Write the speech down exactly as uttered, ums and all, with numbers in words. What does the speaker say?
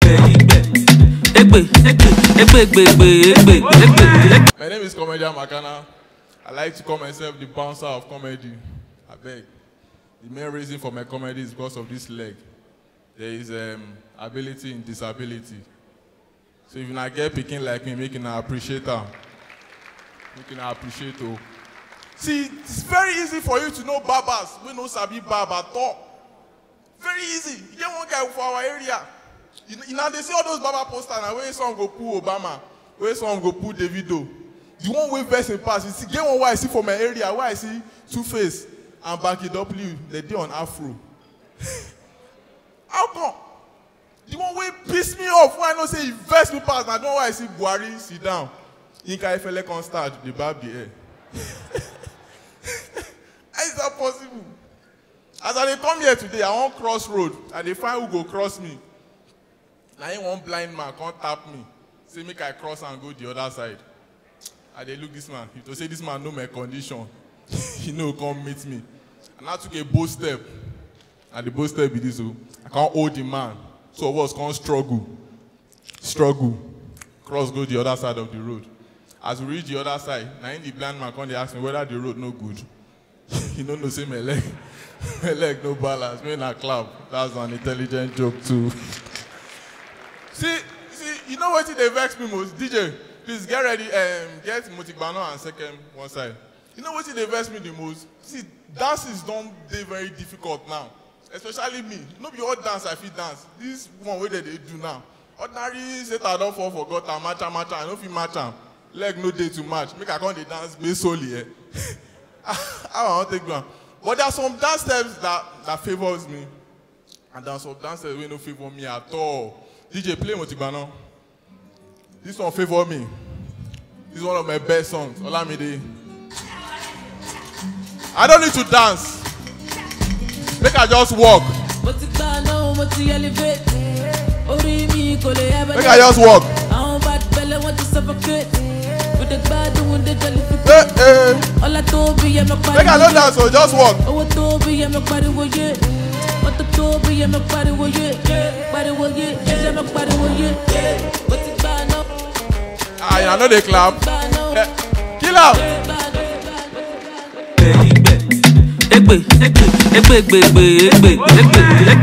Egbe, egbe, egbe, egbe, egbe, egbe, egbe. My name is Comedian Makana. I like to call myself the bouncer of comedy. I beg. The main reason for my comedy is because of this leg. There is um, ability in disability. So if you not get picking like me, make you not appreciate her. Make you not appreciate her. See, it's very easy for you to know barbers. We know sabi barber at all. Very easy. You get one guy for our area. You, you know, they see all those barber posters now where some go pull Obama, where some go pull Davido. The one way vex in pass, you see, get one why I see for my area, why I see Two Face and Banky W, they dey on Afro. How come? The one way piss me off, why I know say e vex me pass, na the one why I see Buhari sit down. Yinka Efele come start, dey barb the hair. How is that possible? As I dey come here today, I wan cross road. I dey find who go cross me. Na him one blind man come tap me, say make I cross and go the other side. I dey look this man. If to say this man know my condition, he no come meet me. And I took a bold step. And the bold step be this o. I come hold the man. So of us come struggle, struggle, cross go the other side of the road. As we reach the other side, na him the blind man come dey ask me whether the road no good. You no know say my leg, my leg no balance. Me na clap. That's an intelligent joke too. See, see, you know wetin dey vex me most? D J, please get ready. Um, get Motigbano and Sekem one side. You know wetin dey vex me the most? See, dances don dey very difficult now. Especially me. No be all dance I fit dance. This one wey dem dey do now. Ordinary Satan don fall for gutter, match am, match am. I no fit match am. Leg no dey to match. Make I come dey dance based solely, eh? How I wan take do am? But there are some dance steps that that favours me, and there are some dance steps wey no favour me at all. D J, play Motigbana. This one favour me. This is one of my best songs. Olamide. I don't need to dance. Make I just walk. Mo ti gba náà, mo ti elevate. Orí mi kò lè ever Make I just walk. Àwọn bad belle want to suffocate. Mo ti gbádùn, mo ti jolly fi Hey, hey. Ọlá tó bí yẹ mo Make I no pariwo. dance, so just walk. Owó tó bí yẹ mo pariwo yé. Mọ́tò tó bí yẹ mo pariwo yé. Pariwo yé. Ṣé mo pariwo yé? Mo ti gba náà. Ah, I no dey clap. Gba náà. Eh, kill am. Egbe, egbe, egbe, egbe, egbe, egbe, egbe.